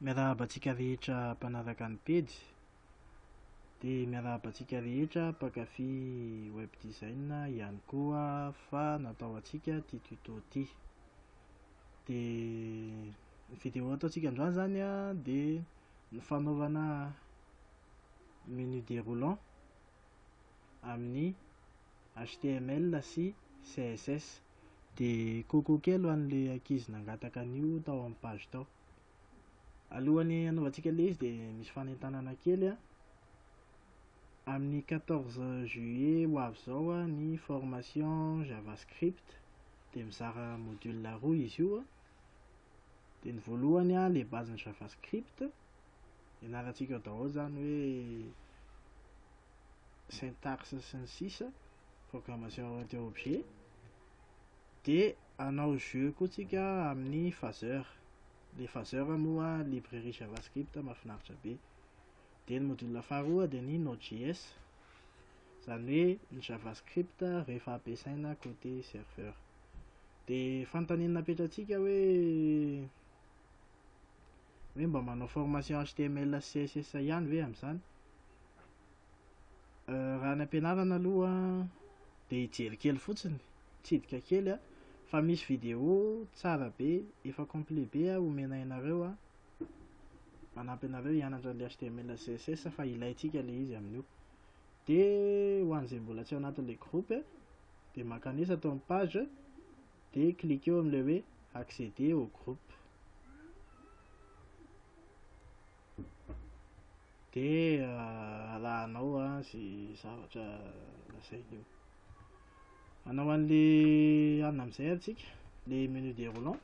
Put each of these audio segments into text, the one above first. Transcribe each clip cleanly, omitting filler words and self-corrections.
Miarahaba antsika rehetra mpanaraka ny pejy, dia miarahaba antsika rehetra mpankafy web design ihany koa fa natao ho antsika ity tuto ity. Dia ny vidéo ataontsika androany zany an dia ny fanaovana menu déroulant amin'ny HTML sy CSS. Dia coucou kely ho an'ilay ankizy nangataka an'io tao amin'ny page tao. Alohan'ny hanaovantsika ilay izy dia misy fanentanana kely an. Amin'ny 14 juillet ho avy izao an, ny formation javascript dia mizara module roa izy io an. Dia ny voalohany an, ilay base-n'ny javascript, ianarantsika ao daholo izany hoe syntaxe sy ny sisa, programmation orientée objet. Dia hanao jeu koa tsika amin'ny phaseur. Le phaseur moa librairie javascript mahafinaritra be. Dia ny module faharoa dia ny Node.js, izany hoe ny javascript rehefa ampiasaina côté serveur. Dia fanontaniana napetratsika hoe hoe mba manao formation HTML sy CSS ihany ve amin'izany? Raha any am-pianarana aloha dia hijery kely fotsiny, hitsidika kely a, fa misy vidéo tsara be efa complet be omenay anareo a, manampy anareo hianatra an'ilay HTML sy CSS fa ilaintsika ilay izy amin'io. Dia ho an'izay mbola tsy ao anatin'ilay groupe dia mankanesa ato amin'ny page dia cliqueo amin'ilay hoe accéder au groupe. Dia arahanao izay zavatra lazainy eo. Hanao an'le anona amin'izay ary tsika, le menu déroulant.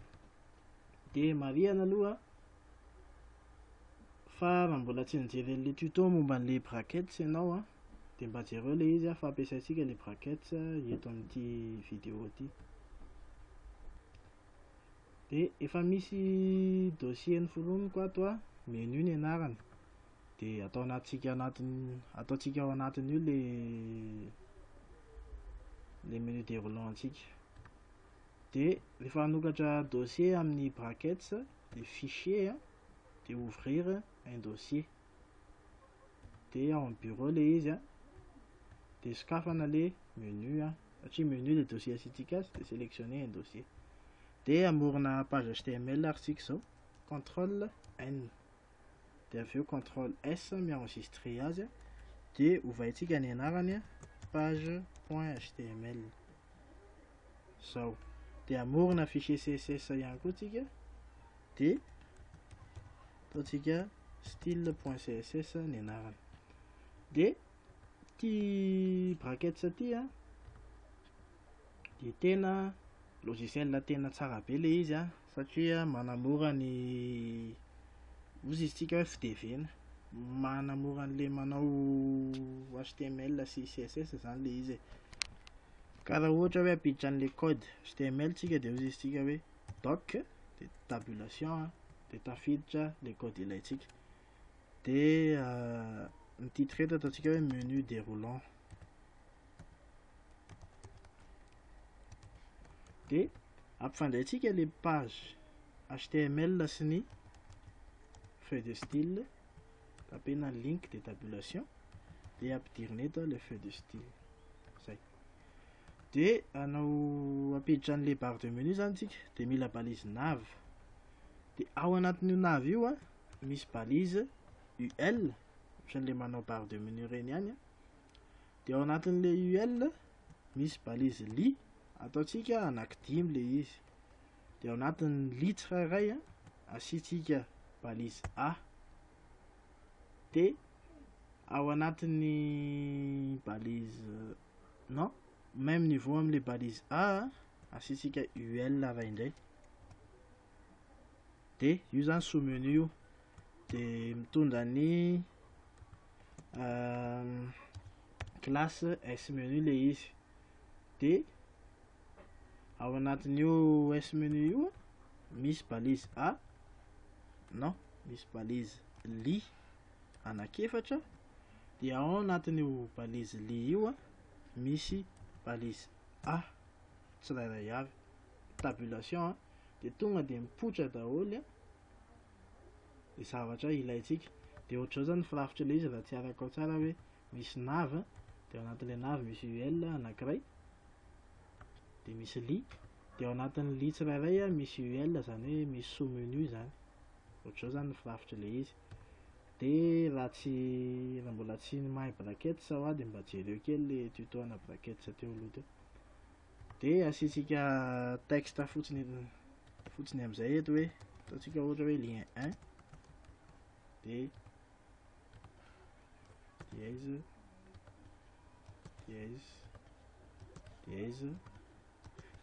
Dia marihana aloha fa raha mbola tsy nijery an'le tuto momba an'le brackets ianao an, dia mba jereo le izy fa ampiasaintsika le brackets eto amin'ity vidéo ity. Dia efa misy dossier noforoniko ato an, menu ny anarany. Dia atao anatintsika anatin' ataontsika ao anatin'io le le menu déroulant antsika. Dia rehefa hanokatra dossier amin'ny brackets dia fichier an, dia ouvrir un dossier. Dia ao amin'ny bureau le izy an, dia sokafana le menu an, satria menu le dossier asiantsika azy dia sélectionner un dossier. Dia hamorona page HTML ary tsika izao, contrôle N. Dia avy eo contrôle S mi-enregistrer azy an, dia ovaintsika ny anarany an, page point HTML. Zao. Dia hamorona fichier CSS ihany koa tsika, dia ataontsika style point CSS ny anarany. Dia ity brackets ity an, dia tena logiciel tena tsara be ilay izy an, satria manamora ny hozy izy tsika hoe fidevena, manamora an'ilay manao HTML sy CSS zany ilay izy e. Ka raha ohatra hoe hampiditra an'ilay code HTML tsika dia hozy izy tsika hoe doc dia tabulation an, dia tafiditra ilay code ilaintsika. Dia ny titre eto ataontsika hoe menu déroulant. Dia ampifandraintsika ilay page HTML sy ny feuille de style, tapena ny link de tabulation, dia ampidirina eto ilay feuille de style. Zay. Dia hanao hampiditra an'ilay barre de menu zany tsika, dia mila balise nav. Dia ao anatin'io nav io an, misy balise UL, ohatran'ilay manao barre de menu ireny ihany an. Dia ao anatin'ilay UL misy balise li, ataontsika anankidimy ilay izy. Dia ao anatin'ny li tsirairay an, asiantsika balise A. Dia ao anatin'ny balise non, même niveau amin'ilay balise A asiantsika UL iray indray. Dia io zany sous menu io. Dia mitondra ny classe S menu ilay izy. Dia ao anatin'io S menu io misy balise A, non, misy balise li anankiefatra. Dia ao anatin'io balise li io misy balise A tsirairay avy, tabulation dia tonga dia mipoitra daholo. le zavatra ilaintsika. De ohatr'izao zany ny firafitra ilay izy raha tsy araka ao tsara hoe misy nav, de ao anatin'ilay nav misy UL anankiray, de misy li, de ao anatin'ny li tsirairay a misy UL, zany hoe misy sous-menu zany. Ohatr'izao zany ny firafitra ilay izy. De raha tsy raha mbola tsy mahay brackets hoa de mba jereo kely le tuto ana brackets teo aloha teo. De asiantsika texte fotsiny fotsiny am'izay eto hoe ataontsika ohatra hoe lien 1 de dièse dièse dièse.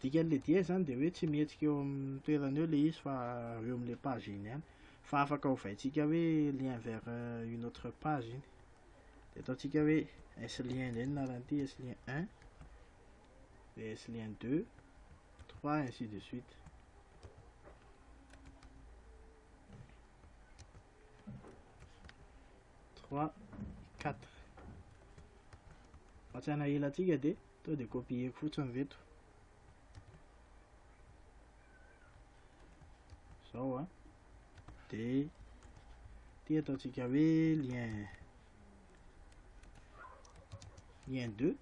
Dikan'le dièse zany de hoe tsy mihetsika eo amin'ny toerana eo le izy fa eo am'le page iny ihany, fa afaka ovaintsika hoe lien vers une autre page iny. De ataontsika hoe slien indray ny anaran'ity, slien 1 de slien 2 3 ainsi de suite. 3 4. Fa tsy hanahila antsika de to de copier-ko fotsiny reto. Zao a, de ty ataontsika hoe lien 2,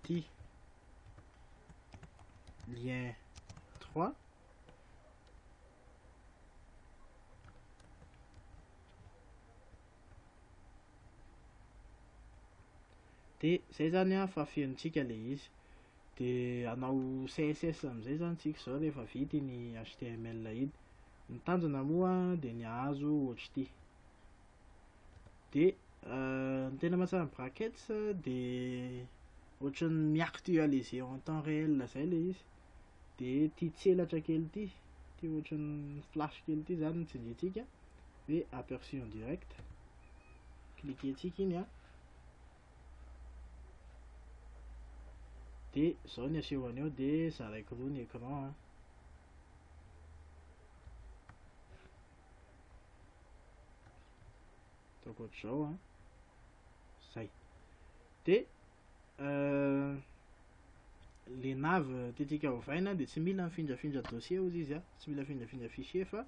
ty lien 3, de zay zany a fa fenontsika le izy. De hanao CSS am'izay zany tsika zao rehefa vita iny HTML iny. Ny tanjona moa de ny hahazo ohatr'ity. De ny tena mahatsara ny brackets de ohatran'ny mi-actualiser en temps réel zay le izy. De ty tselatra kely ty, ty ohatran'ny flash kely ty zany no tsindrintsika hoe aperçu en direct. Cliquer-tsika iny a, de zao ny asehony eo, de zaraiko roa ny écran a. Ataoko ohatr'izao a, zay. De le nav tiantsika ovaina de tsy mila mifindrafindra dossier hozy izy a, tsy mila mifindrafindra fichier fa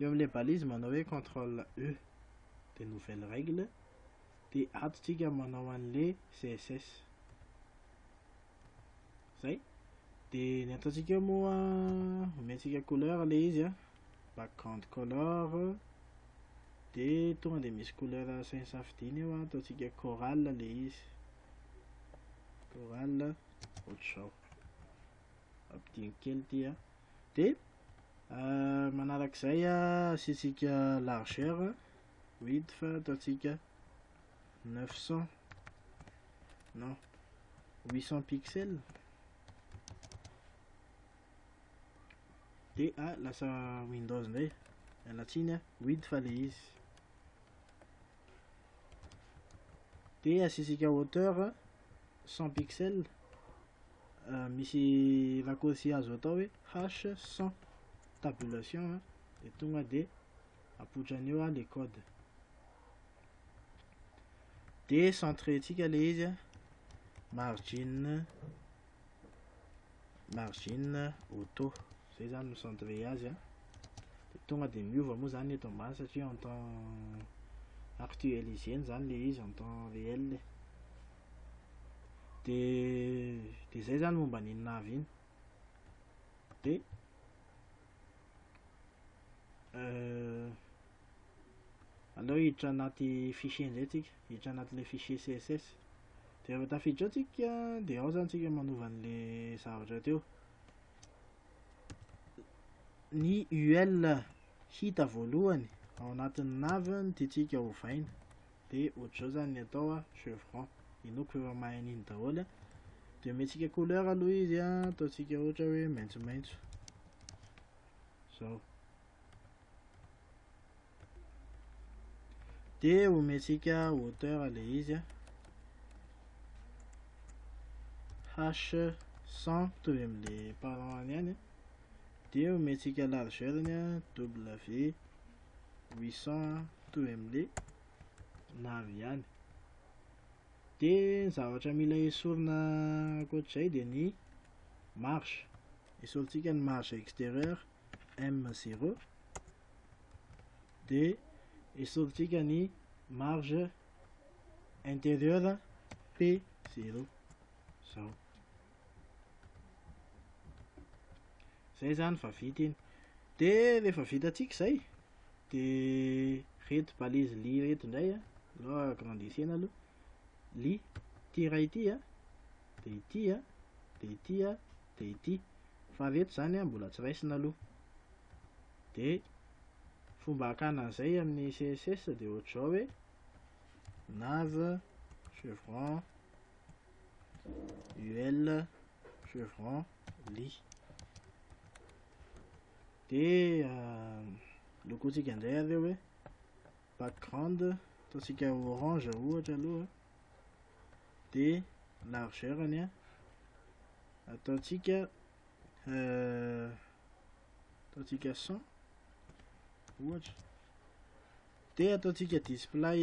eo am'le balise manao hoe contrôle E de nouvelle règle, de ato tsika manao an'le CSS. Zay. De ny ataontsika eo moa omentsika couleur le izy a, background color, de tonga de misy couleur sainy safidiana eo a, ataontsika coral le izy, coral ohatr'izao. Ampidino kely ty a. De manarak'izay a asiantsika largeur width ataontsika 900, non, 800 pixels. De lasa Windows indray, miala tsiny a, width le izy. De asiantsika hauteur 100 pixels, misy raccourci azo atao hoe H 100 tabulation a, de tonga de apoitrany eo a le code. De centré-tsika le izy a, margin auto, zay zany no centré azy a. De tonga de miova moa zany eto ambany satria en temps actualisé zany le izy en temps réel. De zay zany momba an'iny nav iny. De aleo hiditra anaty fichier indray tsika, hiditra anatin'le fichier CSS. De rehefa tafiditra ao tsika de ao zany tsika manova an'le zavatra teo. Ny UL hita voalohany ao anatin'ny nav no tiantsika ovaina. De ohatr'izao zany ny atao a, chevron. Inoako efa mahay an'iny daholo a. De omentsika couleur aloha izy a, ataontsika ohatra hoe maitsomaitso. Zao. De omentsika hauteur le izy a, H 100 mitovy am'le parent any ihany a. De omentsika largeur-ny a, W 800 mitovy am'le nav ihany. De ny zavatra mila esorina ankoatr'izay de ny marge. Esorintsika ny marge extérieure. M0, de esorintsika ny marge intérieure P0. Zao. Zay zany fa vita iny. De rehefa vitantsika zay, de reto balise li reto indray a, aleo agrandissena aloha. Li, ty iray ity a, de ity a, de ity a, de ity. Fa reto zany a mbola tsy raisina aloha. De fomba hakana an'izay amin'ny CSS de ohatr'izao hoe nav chevron ul chevron li. De lokotsika indray ary hoe background ataontsika orange ohatra aloha, de largeur-ny a ataontsika 100 ohatra, de ataontsika display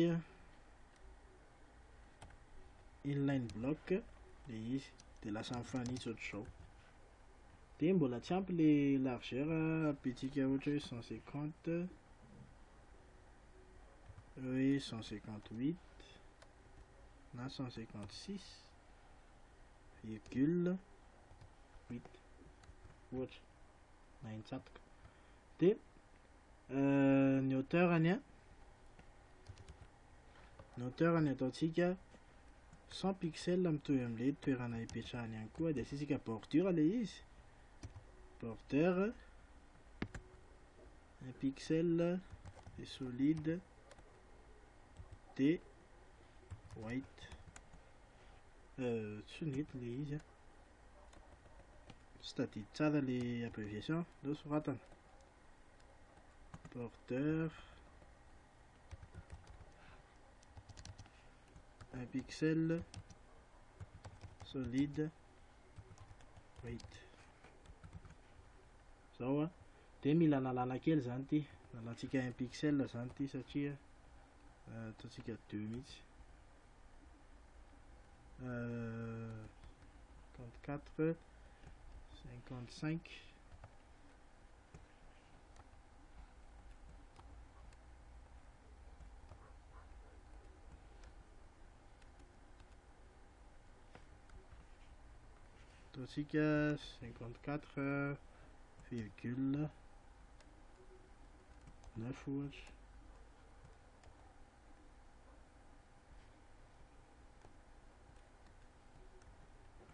inline block le izy, de lasa mifanitsy ohatr'izao. De mbola tsy ampy le largeur, ampitsika ohatra hoe 150, hoe 158 na 156,8 ohatra, na intsatoka. De ny hauteur-ny a, ny hauteur-ny ataontsika 100 pixels mitovy amin'ilay toerana ipetrahany ihany koa, de asiantsika bordure le izy, border 1 pixel de solide de white. Tsy nety le izy a, tsy tadidy tsara le abréviation, aleo soratana border 1 pixel solide white. Zao a, de mila analana kely zany ty, analantsika 1 pixel zany ty satria ataontsika 2 mihitsy. 54, 55, ataontsika 54,9 ohatra.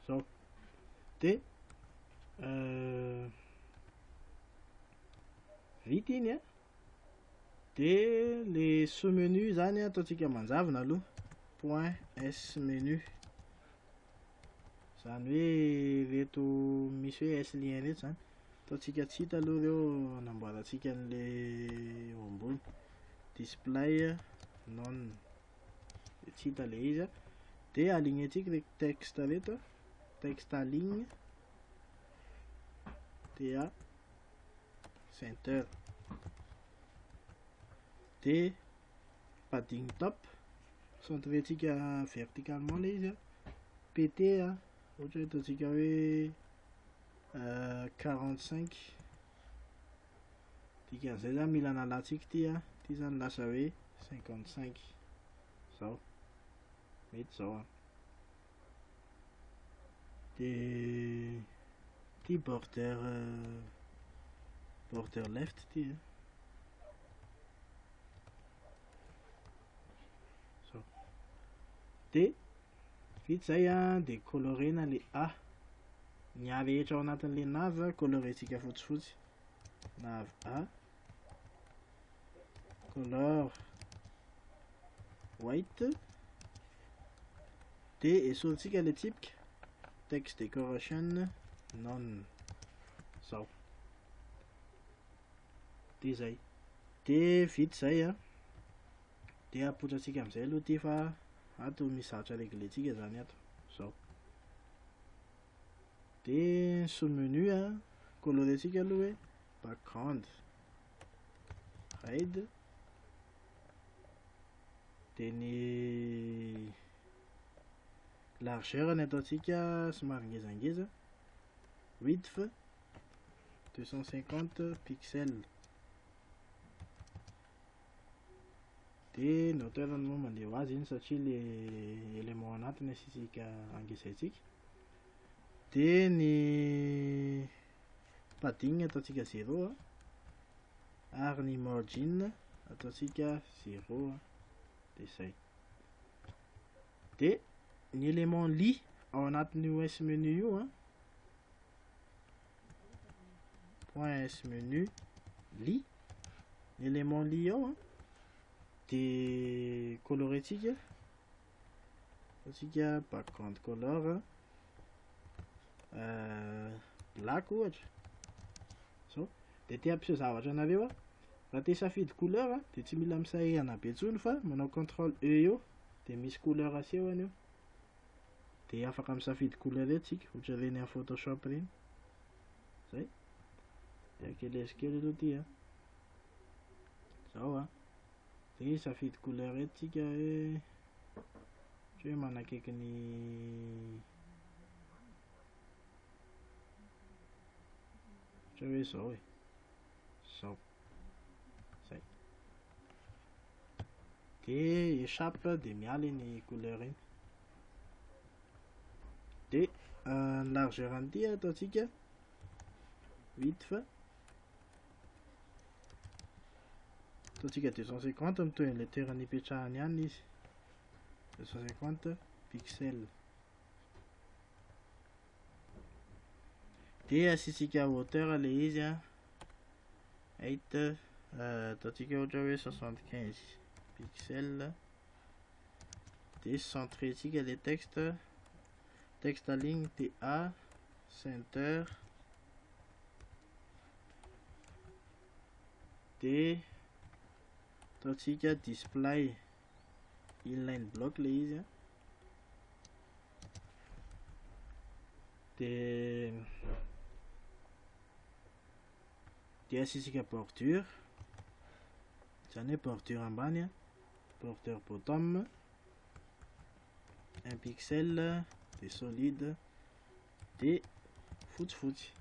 Zao. De vita iny a, de le sous-menu zany ataontsika manjavona aloha, point S menu, zany hoe reto misy hoe S lien reto zany ataontsika tsy hita aloha reo, anamboarantsika an'le eo ambony display none, de tsy hita le izy a, de aligné-tsika le texte reto, texte aligné TA center, de padding top centré-tsika verticalement le izy a, PT a, ohatra hoe ataontsika hoe 45, dikan'izay zany mila analantsika ty a, ty zany lasa hoe 55, zao mety zao a. De ty border left ty a, zao. De vita zay a, de colorena le A, ny A rehetra ao anatin'le nav colorentsika fotsifotsy, nav A color white, de esorintsika le tsipika text decoration none, zao. De zay, de vita zay a, de apotratsika amizay aloha ty fa ato misy zavatra réglentsika zany ato, zao. De sous-menu a, colorentsika aloha hoe background red, de ny largeur ny ataontsika somary ngezangeza, width 250 pixels. De ny hauteur-ny moa mandeha ho azy iny satria le élément anatiny asiantsika angezaintsika. De ny padding ataontsika 0 a, ary ny margin ataontsika 0 a, de zay. De ny élément li ao anatin'io S menu io a, point S menu li, ny élément li ao a, de colorentsika, ataontsika background color black ohatra zao. De te hampiseho zavatra anareo a, raha te hisafidy couleur a, de tsy mila misahirana be intsony fa manao contrôle E eo, de misy couleur asehony eo, de afaka misafidy couleur eto tsika ohatra ireny amin'ny Photoshop ireny. Zay, de akeleziko kely aloha ty a, zao a, de hisafidy couleur eto tsika hoe ohatra hoe manakaiky ny ohatra hoe zao e, zao, zay. De échappe de miala iny couleur iny. De ny largeur an'ity ataontsika 8 fa ataontsika 250 mitohy an'ilay toerana ipetrahany ihany izy, 250 pixels. De asiantsika hauteur le izy a, height ataontsika ohatra hoe 75 pixels. De centré-tsika le texte, texte ligne TA center, de ataontsika display inline block le izy a, de asiantsika bordure, zany hoe bordure ambany a, border bottom 1 pixel, de solide, de fotsifotsy.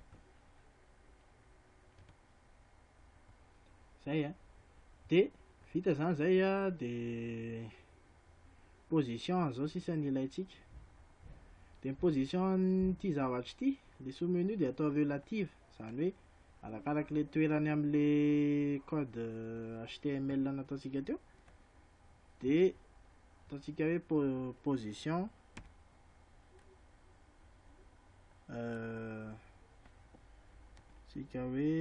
Zay a, de vita zany zay a, de position zao sisa ny ilaintsika. De ny position an'ity zavatra ity, le sous menu de atao relative, zany hoe arakaraka le toerany am'le code HTML nataontsika teo, de ataontsika hoe position tsika hoe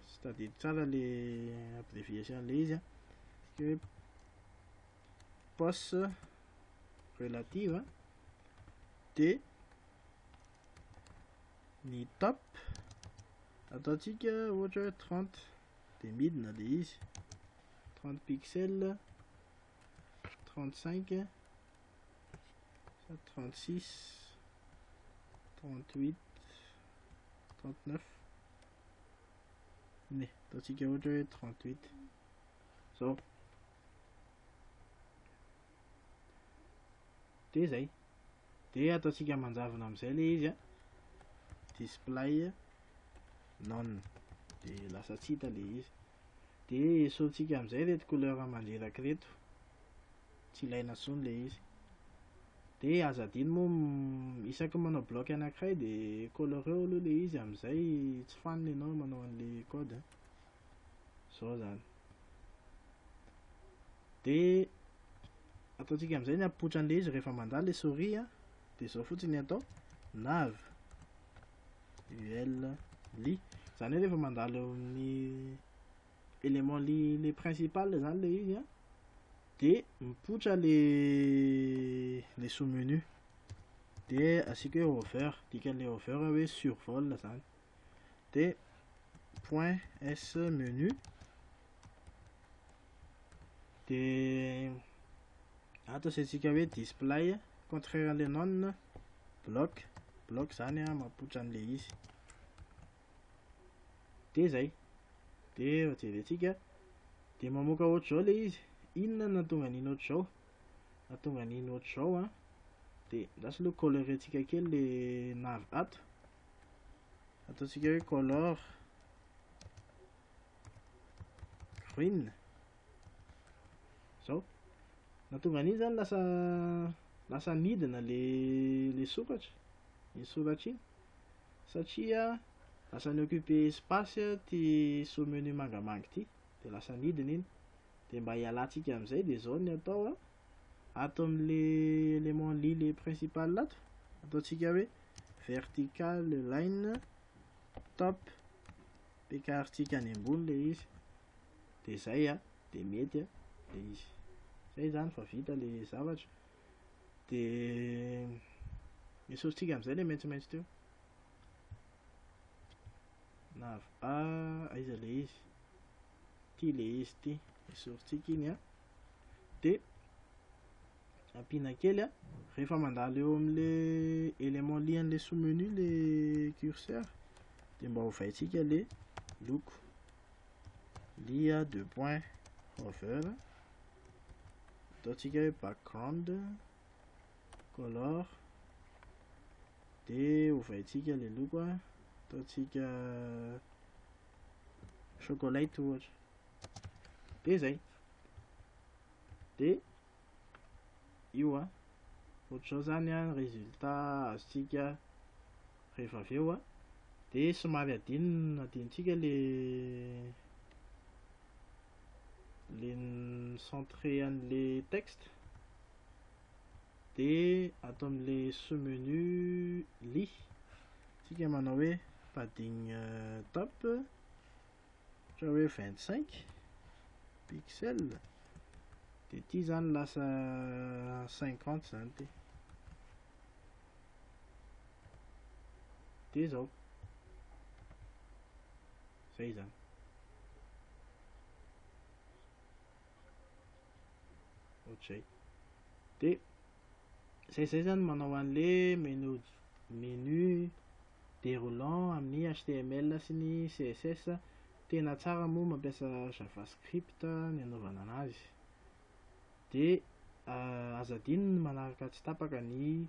tsy tadidy tsara le abréviation le izy a, tsika hoe pos relative, de ny top ataontsika ohatra hoe 30, de midina le izy 30 pixels, 35, 36, 38, 39, ne ataontsika ohatra hoe 38 zao. De zay, de ataontsika manjavona amizay le izy a, display none, de lasa tsy hita le izy. De esorintsika amizay reto couleur mandreraka reto, tsy ilaina intsony le izy. De aza adino moa isaky manao bloc anankiray de coloreo aloha le izy amizay tsy fanina ianao manao an'le code a. Zao zany. De ataontsika amizay ny hampipoitra an'le izy rehefa mandalo le souris a, de zao fotsiny atao nav ul li, zany hoe rehefa mandalo eo amin'ny élément li le principal zany le izy a, de mipoitra le sous menu. De asiako hoe hover, dikan'le hover hoe survol zany. De point S menu, de ato asiantsika hoe display contraire an'le none bloc, bloc zany a mampipoitra an'le izy. De zay, de jerentsika, de mamoaka ohatr'izao le izy. Inona no nahatonga an'iny ohatr'izao? Nahatonga an'iny ohatr'izao a, de andraso aloha colorentsika kely le nav ato. Ataontsika hoe color green. Zao. Nahatonga an'iny zany lasa lasa nidina le le soratra, iny soratra iny satria lasa ni-occuper espace ty sous-menu mangamanga ity de lasa nidina iny. De mba hialantsika am'izay de zao ny atao a, ato am'le élément li le principal ato, ataontsika hoe vertical align top, ampiakarintsika any ambony le izy, de zay a, de mety a le izy. Zay zany fa vita le zavatra. De esorintsika am'izay le maitsomaitso teo. Nav A, aiza le izy? Ty le izy ty, esorintsika iny a, de ampiana kely a, rehefa mandalo eo am'le élément li an'le sous-menu le curseur de mba ovaintsika le loko, li a deux points hover, ataontsika hoe background color, de ovaintsika le loko a, ataontsika chocolate ohatra, de zay. De io a, ohatr'izao zany a résultat azontsika rehefa avy eo a, de somary adinona adinontsika le centré an'le texte, de ato am'le sous-menu li tsika manao hoe padding top ohatra hoe 25 pixel, de ty zany lasa 50 zany ty, de zao zay zany. Ohatr'izay. De zay zany manao an'le menu déroulant amin'ny HTML sy ny CSS. Tena tsara moa mampiasa JavaScript ny anaovana anazy. De aza adino ny manaraka tsy tapaka ny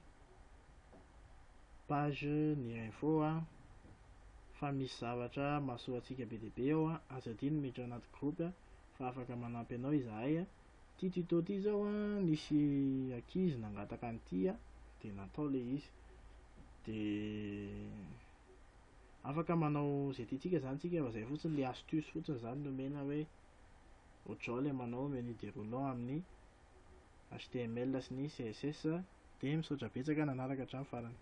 page ny info a, fa misy zavatra mahasoa antsika be dia be ao a. Aza adino miditra anaty groupe a, fa afaka manampy anao izahay a. Ty tuto ty zao a, nisy ankizy nangataka an'ity a, de natao le izy. De afaka manao zay tiantsika zany tsika, fa zay fotsiny le astuce fotsiny zany nomena hoe ohatr'izao le manao menu déroulant amin'ny HTML sy ny CSS. De misaotra betsaka nanaraka hatramin'ny farany.